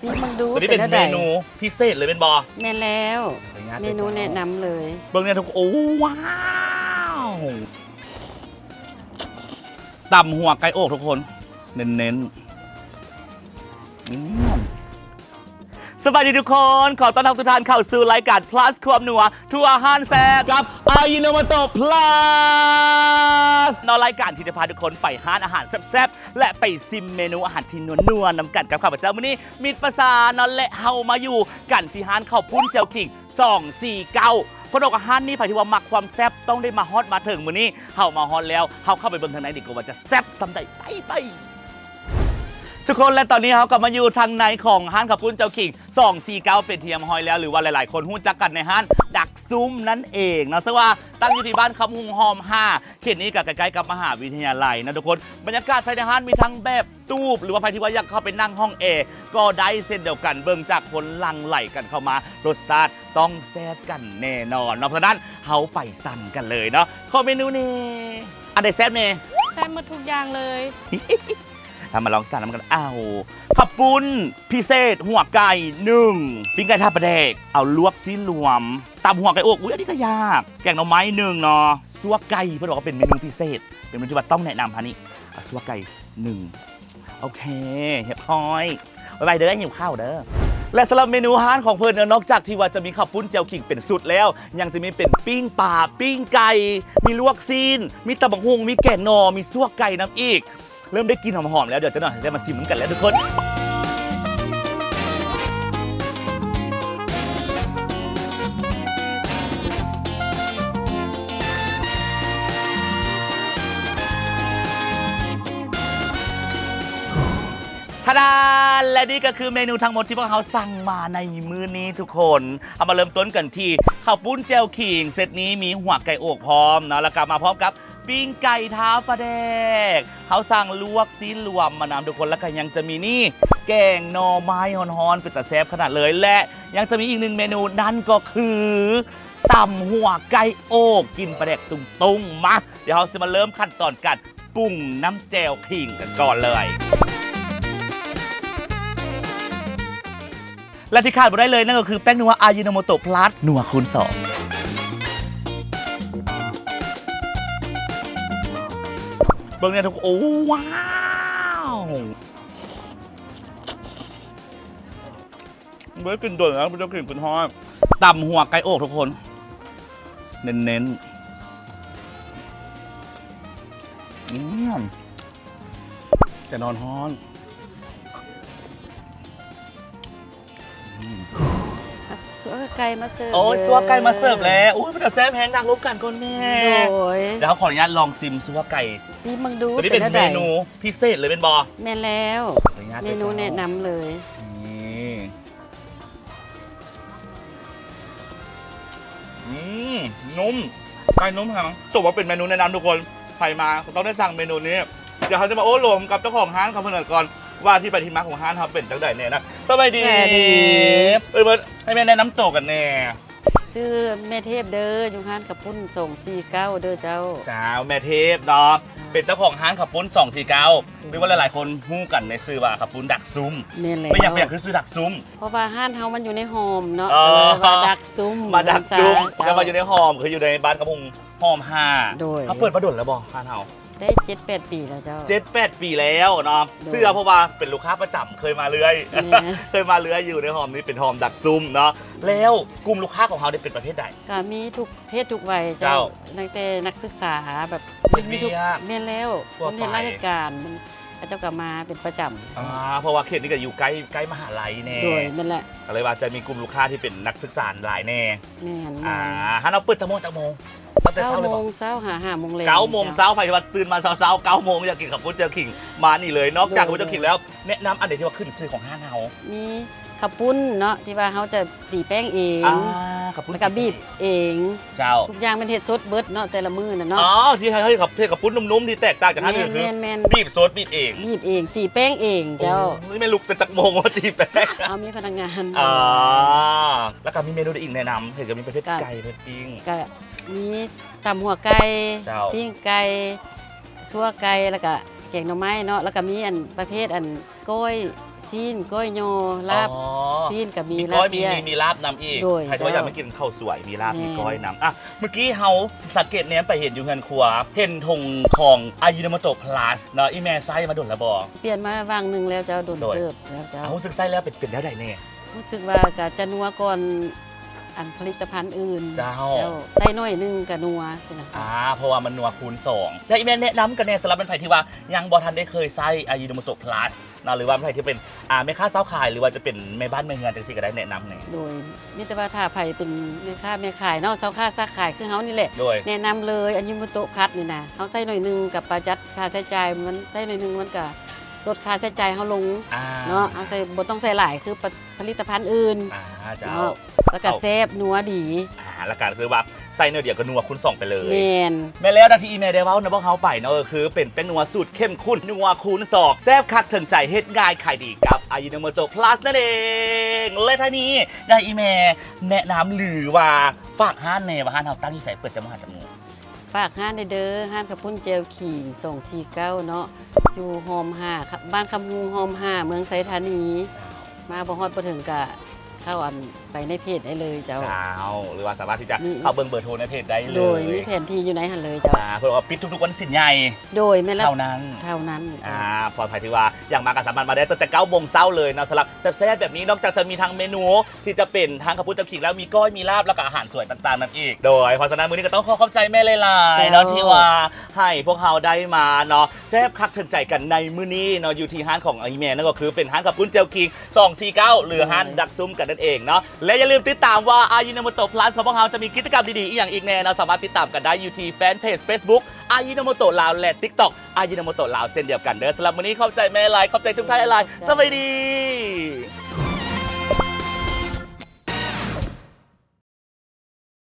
ຊີມເບິ່ງດູ ຕົວນີ້ເປັນເມນູພິເສດເລີຍແມ່ນບໍ່? ແມ່ນແລ້ວ ເມນູແນະນຳເລີຍ ເບິ່ງແນ່ທຸກຄົນ. ໂອ້ ວ້າວ ຕຳຫົວໄກ່ໂອກທຸກຄົນ ເນັ້ນໆ. ອືມ ສະບາຍດີທຸກຄົນ ຂໍຕ້ອນຮັບທຸກທ່ານເຂົ້າສູ່ລາຍການ Plus ຄວາມນົວ ທົ່ວອາຫານແຊບ ກັບ Ajinomoto Plus ເນາະ ລາຍການທີ່ຈະພາທຸກຄົນໄປຮ້ານອາຫານແຊບໆ ແລະ ໄປຊິມເມນູອາຫານທີ່ນົວໆ ນຳກັນກັບຂ້າພະເຈົ້າມື້ນີ້ ມິດປະສານເນາະ ແລະ ເຮົາມາຢູ່ກັນທີ່ຮ້ານເຂົ້າປຸ້ນແຈ່ວຂິງ ສອງສີ່ເກົ້າ ເພິ່ນບອກວ່າຮ້ານນີ້ໃຜທີ່ວ່າມັກຄວາມແຊບຕ້ອງໄດ້ມາຮອດມາເຖິງ. ມື້ນີ້ເຮົາມາຮອດແລ້ວ ເຮົາເຂົ້າໄປເບິ່ງທາງໃນດີກວ່າວ່າຈະແຊບສ່ຳໃດ. ໄປ ໄປ ທຸກຄົນ ແລະ ຕອນນີ້ເຮົາກໍມາຢູ່ທາງໃນຂອງຮ້ານເຂົ້າປຸ້ນແຈ່ວຂິງ ສອງສີ່ເກົ້າ ເປັນທີ່ຮຽບຮ້ອຍແລ້ວ ຫຼືວ່າຫຼາຍໆຄົນຮູ້ຈັກກັນໃນຮ້ານດັກຊຸ້ມນັ້ນເອງເນາະ ເຊິ່ງວ່າຕັ້ງຢູ່ທີ່ບ້ານຄຳຮຸງ ຮ່ອມຫ້າ ເຂດນີ້ກໍໃກ້ໆກັບມະຫາວິທະຍາໄລເນາະທຸກຄົນ. ບັນຍາກາດພາຍໃນຮ້ານມີທັງແບບ ຕູບ ຫຼືວ່າໃຜທີ່ວ່າຢາກເຂົ້າໄປນັ່ງຫ້ອງແອກໍໄດ້ເຊັ່ນດຽວກັນ ເບິ່ງຈາກຄົນຫຼັ່ງໄຫຼກັນເຂົ້າມາ ລົດຊາດຕ້ອງແຊບກັນແນ່ນອນເນາະ. ເພາະສະນັ້ນເຮົາໄປສັ່ງກັນເລີຍເນາະ ຂໍເມນູແນ່ ອັນໃດແຊບແນ່? ແຊບໝົດທຸກຢ່າງເລີຍ. ເຮົາມາລອງສັ່ງນຳກັນ ເອົາເຂົ້າປຸ້ນພິເສດຫົວໄກ່ໜຶ່ງ ປີ້ງໄກ່ທາປາແດກ ເອົາລວກຊີ້ນລວມ ຕຳຫົວໄກ່ອວກ ອຸ້ຍ ອັນນີ້ກໍຢາກ ແກງໜໍ່ໄມ້ໜຶ່ງເນາະ ຊົ່ວໄກ່ ເພິ່ນບອກວ່າເປັນເມນູພິເສດ ເປັນເມນູທີ່ວ່າຕ້ອງແນະນຳ ພານີ້ ເອົາຊົ່ວໄກ່ໜຶ່ງ. ໂອເຄ ຮຽບຮ້ອຍ ໄວໆເດີ ຫິວເຂົ້າເດີ. ແລະ ສຳລັບເມນູຮ້ານຂອງເພິ່ນເນາະ ນອກຈາກທີ່ວ່າຈະມີເຂົ້າປຸ້ນແຈ່ວຂິງເປັນຊຸດແລ້ວ ຍັງຈະມີເປັນປີ້ງປາ ປີ້ງໄກ່ ມີລວກຊີ້ນ ມີຕຳບັກຫຸ່ງ ມີແກງໜໍ່ ມີຊົ່ວໄກ່ນຳອີກ. ເລີ່ມໄດ້ກິ່ນຫອມໆແລ້ວ ດຽວຈັກໜ່ອຍໄດ້ມາຊິມນຳກັນແລ້ວທຸກຄົນ. ທາດາ ແລະ ນີ້ກໍຄືເມນູທັງໝົດທີ່ພວກເຮົາສັ່ງມາໃນມື້ນີ້ທຸກຄົນ. ເຮົາມາເລີ່ມຕົ້ນກັນທີ່ເຂົ້າປຸ້ນແຈ່ວຂິງ ເຊັດນີ້ມີຫົວໄກ່ອວກພ້ອມເນາະ ແລ້ວກໍມາພ້ອມກັບ ປີ້ງໄກ່ທາປາແດກ ເຮົາສັ່ງລວກຊີ້ນລວມມານຳທຸກຄົນ ແລ້ວກໍຍັງຈະມີນີ້ ແກງໜໍ່ໄມ້ຮ້ອນໆ ເປັນຕາແຊບຂະໜາດເລີຍ ແລະ ຍັງຈະມີອີກໜຶ່ງເມນູ ນັ້ນກໍຄື ຕຳຫົວໄກ່ໂອກ ກິ່ນປາແດກຕຸງໆ. ມາ ດຽວເຮົາຊິມາເລີ່ມຂັ້ນຕອນການປຸງນ້ຳແຈ່ວຂິງກັນກ່ອນເລີຍ. ແລະ ທີ່ຂາດບໍ່ໄດ້ເລີຍນັ້ນກໍຄືແປ້ງນົວ Ajinomoto Plus ນົວຄູນສອງ. ເບິ່ງແນ່ທຸກຄົນ ໂອ້ ວ້າວ ບໍ່ໄດ້ກິນດົນແລ້ວ ບໍ່ໄດ້ກິນ ກິນຮອດ. ຕຳຫົວໄກ່ໂອກທຸກຄົນ ເນັ້ນໆ. ອືມ ແຕ່ນອນຮ້ອນ. ອືມ ອ່ະ ຊົ່ວໄກ່ມາເສີບ ໂອ້ຍ ເດີ ຊົ່ວໄກ່ມາເສີບແລ້ວ. ໂອ້ຍ ເປັນຕາແຊບແຮງ ນັ່ງລົມກັນກ່ອນແມ່. ໂດຍ ດຽວເຮົາຂໍອະນຸຍາດລອງຊິມຊົ່ວໄກ່ ຊີມເບິ່ງດູ ຕົວນີ້ເປັນເມນູພິເສດເລີຍແມ່ນບໍ່? ແມ່ນແລ້ວ ຂໍອະນຸຍາດ ເມນູແນະນຳເລີຍ. ນີ້ ອືມ ນຸ້ມ ໄກ່ນຸ້ມແຮງ ຖືວ່າເປັນເມນູແນະນຳທຸກຄົນ ໃຜມາກໍຕ້ອງໄດ້ສັ່ງເມນູນີ້. ດຽວເຮົາຈະມາໂອ້ລົມກັບເຈົ້າຂອງຮ້ານເຂົາເພິ່ນກ່ອນ ວ່າທີ່ໄປທີ່ມາຂອງຮ້ານເຮົາເປັນຈັ່ງໃດແນ່ນະ. ສະບາຍດີ ສະບາຍດີ ເອີຍ ໃຫ້ແມ່ແນະນຳໂຕກັນແນ່. ຊື່ແມ່ເທບເດີ ຢູ່ຮ້ານເຂົ້າປຸ້ນສອງສີ່ເກົ້າເດີເຈົ້າ. ເຈົ້າ ແມ່ເທບເນາະ ເປັນເຈົ້າຂອງຮ້ານເຂົ້າປຸ້ນສອງສີ່ເກົ້າ ຫຼືວ່າຫຼາຍໆຄົນຮູ້ກັນໃນຊື່ວ່າເຂົ້າປຸ້ນດັກຊຸ້ມ. ແມ່ນແລ້ວ ເປັນຫຍັງ ເປັນຫຍັງຄືຊື່ດັກຊຸ້ມ? ເພາະວ່າຮ້ານເຮົາມັນຢູ່ໃນຮ່ອມເນາະ ອໍ ກໍເລີຍວ່າດັກຊຸ້ມ ມາດັກຊຸ້ມ ເຈົ້າ ກໍມາຢູ່ໃນຮ່ອມ ຄືຢູ່ໃນບ້ານຄຳຮຸງ ຮ່ອມຫ້າ. ໂດຍ ເຮົາເປີດມາດົນແລ້ວບໍ່ຮ້ານເຮົາ? ໄດ້ເຈັດແປດປີແລ້ວເຈົ້າ. ເຈັດແປດປີແລ້ວເນາະ. ໂດຍ ເຊື່ອ ເພາະວ່າເປັນລູກຄ້າປະຈຳ ເຄີຍມາເລື້ອຍ ແມ່ນ ເຄີຍມາເລື້ອຍ ຢູ່ໃນຮ່ອມນີ້ເປັນຮ່ອມດັກຊຸ້ມເນາະ. ແລ້ວກຸ່ມລູກຄ້າຂອງເຮົານີ້ເປັນປະເພດໃດ? ກໍມີທຸກເພດທຸກໄວເຈົ້າ ເຈົ້າ ຕັ້ງແຕ່ນັກສຶກສາ ແບບ ເຮັດວຽກ ມີທຸກ ແມ່ນແລ້ວ ຄົນເຮັດລາຊະການ ເຂົາເຈົ້າກໍມາເປັນປະຈຳ. ອ່າ ເພາະວ່າເຂດນີ້ກໍຢູ່ໃກ້ ໃກ້ມະຫາໄລແນ່. ໂດຍ ແມ່ນແຫຼະ ກໍເລີຍວ່າຈະມີກຸ່ມລູກຄ້າທີ່ເປັນນັກສຶກສາຫຼາຍແນ່. ແມ່ນ ອ່າ ຮ້ານເຮົາເປີດແຕ່ໂມງ ຈັກໂມງ? ຕັ້ງແຕ່ເຊົ້າເລີຍບໍ່? ເກົ້າໂມງເຊົ້າຫາຫ້າໂມງແລງ. ເກົ້າໂມງເຊົ້າ ໃຜທີ່ວ່າຕື່ນມາເຊົ້າໆ ເກົ້າໂມງ ຢາກກິນເຂົ້າປຸ້ນແຈ່ວຂິງ ມານີ້ເລີຍ. ນອກຈາກເຂົ້າປຸ້ນແຈ່ວຂິງແລ້ວ ແນະນຳອັນໃດທີ່ວ່າຂຶ້ນຊື່ຂອງຮ້ານເຮົາ? ມີເຂົ້າປຸ້ນເນາະ ທີ່ວ່າເຮົາຈະຕີແປ້ງເອງ ອ່າ ເຂົ້າປຸ້ນ ແລ້ວກໍບີບເອງ. ເຈົ້າ ທຸກຢ່າງແມ່ນເຮັດສົດເບິດເນາະ ແຕ່ລະມື້ນັ້ນເນາະ. ອໍ ທີ່ເຮົາເຮັດເຂົ້າ ເຮັດເຂົ້າປຸ້ນນຸ້ມໆ ທີ່ແຕກຕ່າງຈາກຮ້ານອື່ນ ແມ່ນໆ ຄື ແມ່ນໆ ບີບສົດ ບີບເອງ ບີບເອງ ຕີແປ້ງເອງເຈົ້າ. ໂອ້ ນີ້ແມ່ນລຸກແຕ່ຈັກໂມງມາຕີແປ້ງ? ເຮົາມີພະນັກງານ. ອໍ ແລ້ວກໍມີເມນູໃດອີກແນະນຳ? ເຫັນກໍມີປະເພດ ກໍ ໄກ່ ປະເພດປີ້ງ ກໍມີຕຳຫົວໄກ່ ເຈົ້າ ປີ້ງໄກ່ ຊົ່ວໄກ່ ແລ້ວກະແກງໜໍ່ໄມ້ເນາະ ແລ້ວກະມີອັນປະເພດອັນກ້ອຍ ຊີ້ນ ກ້ອຍຍໍ ລາບ ອໍ ຊີ້ນກໍມີ ມີ ລາບເປີຍ ມີ ມີລາບນຳອີກ. ໂດຍ ໃຜຊິວ່າຢາກມາກິນເຂົ້າສວຍ ມີລາບ ແມ່ນ ມີກ້ອຍນຳ. ອ່ະ ເມື່ອກີ້ເຮົາສັງເກດແນມໄປເຫັນຢູ່ເຮືອນຄົວ ເຫັນຖົງຂອງ Ajinomoto Plus ເນາະ ອີ່ແມ່ໃຊ້ມາດົນແລ້ວບໍ່? ປ່ຽນມາຫວ່າງໜຶ່ງແລ້ວເຈົ້າ ດົນ ໂດຍ ເຕີບແລ້ວເຈົ້າ. ເອົາ ຮູ້ສຶກໃຊ້ແລ້ວເປັນ ເປັນແນວໃດແດ່? ຮູ້ສຶກວ່າກໍຈະນົວກ່ອນ ອັນຜະລິດຕະພັນອື່ນ ເຈົ້າ ເຈົ້າ ໃສ່ໜ້ອຍໜຶ່ງກໍນົວຊີ້ນະ. ອ່າ ເພາະວ່າມັນນົວຄູນສອງ. ແລ້ວອີ່ແມ່ແນະນຳກັນແດ່ ສຳລັບແມ່ນໃຜທີ່ວ່າຍັງບໍ່ທັນໄດ້ເຄີຍໃຊ້ Ajinomoto Plus ເນາະ ຫຼືວ່າໃຜທີ່ເປັນ ອ່າ ແມ່ຄ້າຊາວຂາຍ ຫຼືວ່າຈະເປັນແມ່ບ້ານແມ່ເຮືອນຈັ່ງຊີ້ກໍໄດ້ ແນະນຳແດ່. ໂດຍ ມີແຕ່ວ່າຖ້າໃຜເປັນແມ່ຄ້າແມ່ຂາຍເນາະ ຊາວຄ້າຊາຂາຍຄືເຮົານີ້ແຫຼະ ໂດຍ ແນະນຳເລີຍ Ajinomoto Plus ນີ້ນະ ເຮົາໃສ່ໜ້ອຍໜຶ່ງກໍປະຢັດຄ່າໃຊ້ຈ່າຍ ມັນໃສ່ໜ້ອຍໜຶ່ງມັນກໍ ລົດຄ່າໃຊ້ຈ່າຍເຮົາລົງ ອ່າ ເນາະ ເຮົາໃສ່ ບໍ່ຕ້ອງໃສ່ຫຼາຍຄືປະ ຜະລິດຕະພັນອື່ນ ອ່າ ເຈົ້າ ເນາະ ແລ້ວກໍແຊບນົວດີ ອ່າ ແລ້ວກໍຄືວ່າໃສ່ໜ້ອຍດຽວກໍນົວຄູນສອງໄປເລີຍ. ແມ່ນ ແມ່ນແລ້ວ ດັ່ງທີ່ອີ່ແມ່ໄດ້ເວົ້ານຳພວກເຮົາໄປເນາະ ກໍຄືເປັນແປ້ງນົວສູດເຂັ້ມຂຸ້ນ ນົວຄູນສອງ ແຊບຄັກເຖິງໃຈ ເຮັດງ່າຍຂາຍດີກັບ Ajinomoto Plus ນັ້ນເອງ. ແລະ ທ້າຍນີ້ ຢາກໃຫ້ອີ່ແມ່ແນະນຳ ຫຼືວ່າຝາກຮ້ານແດ່ ວ່າຮ້ານເຮົາຕັ້ງຢູ່ໃສ ເປີດຈັກໂມງຫາຈັກໂມງ? ຝາກຮ້ານແດ່ເດີ ຮ້ານເຂົ້າປຸ້ນແຈ່ວຂີງ ສອງສີ່ເກົ້າ ເນາະ ຢູ່ຮ່ອມຫ້າ ບ້ານຄຳຮູ້ຮ່ອມຫ້າ ເມືອງໄຊທານີ. ມາບໍ່ຮອດບໍ່ເຖິງກະເຂົ້າ ອັນ ໄປໃນເພຈໄດ້ເລີຍເຈົ້າ. ເຈົ້າ ຫຼືວ່າສາມາດທີ່ຈະ ມີ ເຂົ້າເບິ່ງເບີໂທໃນເພຈໄດ້ເລີຍ. ໂດຍ ມີແຜນທີ່ຢູ່ໃນຫັ້ນເລີຍເຈົ້າ. ອ່າ ເພິ່ນວ່າປິດທຸກໆວັນສິນໃຫຍ່ ໂດຍ ແມ່ນແລ້ວ ເທົ່ານັ້ນ. ເທົ່ານັ້ນ. ອ່າ ພວກໃຜທີ່ວ່າຢາກມາກໍສາມາດມາໄດ້ຕັ້ງແຕ່ເກົ້າໂມງເຊົ້າເລີຍເນາະ ສຳລັບແຊບໆແບບນີ້ ນອກຈາກຈະມີທັງເມນູ ທີ່ຈະເປັນທັງເຂົ້າປຸ້ນແຈ່ວຂີງ ແລ້ວມີກ້ອຍ ມີລາບ ແລ້ວກໍອາຫານສວຍຕ່າງໆນຳອີກ. ໂດຍ ເພາະສະນັ້ນມື້ນີ້ກໍຕ້ອງຂໍຂອບໃຈແມ່ຫຼາຍໆເນາະ ເຈົ້າ ທີ່ວ່າໃຫ້ພວກເຮົາໄດ້ມາເນາະ ແຊບຄັກເຖິງໃຈກັນໃນມື້ນີ້ເນາະ ຢູ່ທີ່ຮ້ານຂອງອີ່ແມ່ ນັ້ນກໍຄືເປັນຮ້ານເຂົ້າປຸ້ນແຈ່ວຂີງ ສອງສີ່ເກົ້າ ຫຼື ໂດຍ ຮ້ານດັກຊຸມກັນນັ້ນເອງເນາະ. ແລະ ຢ່າລືມຕິດຕາມວ່າ Ajinomoto Plus ຂອງພວກເຮົາຈະມີກິດຈະກຳດີໆອີ່ຫຍັງອີກແດ່ເນາະ ສາມາດຕິດຕາມກັນໄດ້ຢູ່ທີ່ແຟນເພຈ Facebook Ajinomoto ລາວ ແລະ TikTok Ajinomoto ລາວ ເຊັ່ນດຽວກັນເດີ. ສຳລັບມື້ນີ້ຂອບໃຈແມ່ຫຼາຍ ຂອບໃຈທຸກທ່ານຫຼາຍໆ. ເຈົ້າ ສະບາຍດີ.